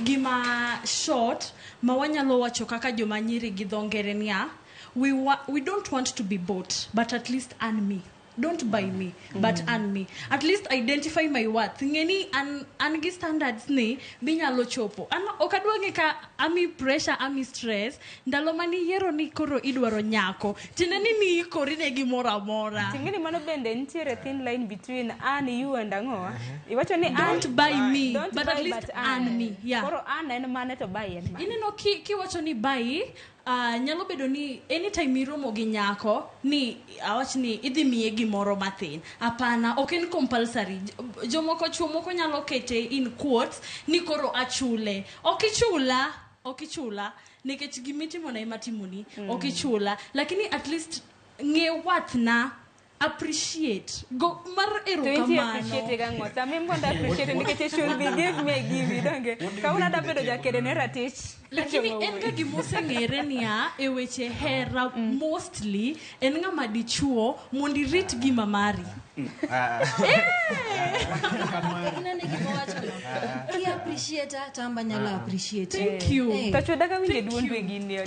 Gima short ma wanyalo wacho kaka joma nyiri gi dho ngere niya, we don't want to be bought, but at least earn me. Don't buy me, but earn me. At least identify my worth. Ng'e ni an gi standards ni binyalo chopo. An ok adwa ng'e ka ami pressure, ami stress. Ndalo mane iyiero ni koro idwaro nyako, tiende ni niikori ne gimoro amora. Ting'eni mano bende nitiere thin line between earn you and ang'o? Iwacho ni earn, Don't buy me, don't but buy, at least but earn me. Yeah. Koro earn en mane to buy en mane? Ineno kiwacho ni buy, nyalo bedo ni anytime iromo gi nyako ni awach ni idhi miye gimoro mathin. Hapana, ok en compulsory. Jomoko chuo moko nyalo kete in quotes ni koro achule. Ok ichula, ok ichula nikech gimitimona ema timoni. Ok ichula, lakini at least ng'e wathna, appreciate go mar To intie erokamano. appreciate gang'o? Sama in mondo appreciate nikech it should be give me, I give you, donge? Kawuono adwa bedo jakede ne ratich. Lakini en ga gimoseng'ere niya e weche hera mostly en ng'ama dichuo mondo irit gima mari. Inene gima owachono. Ki appreciate to an be anyalo appreciate. Thank you. To chwo daga winje duond wegi ni.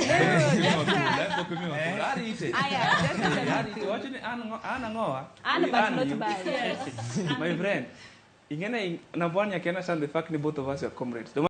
Arite. Aya, just Arite. Wacho ni an ang'owa? An We but earn not you. buy. My friend, ingene number one, you can understand the fact that both of us are comrades.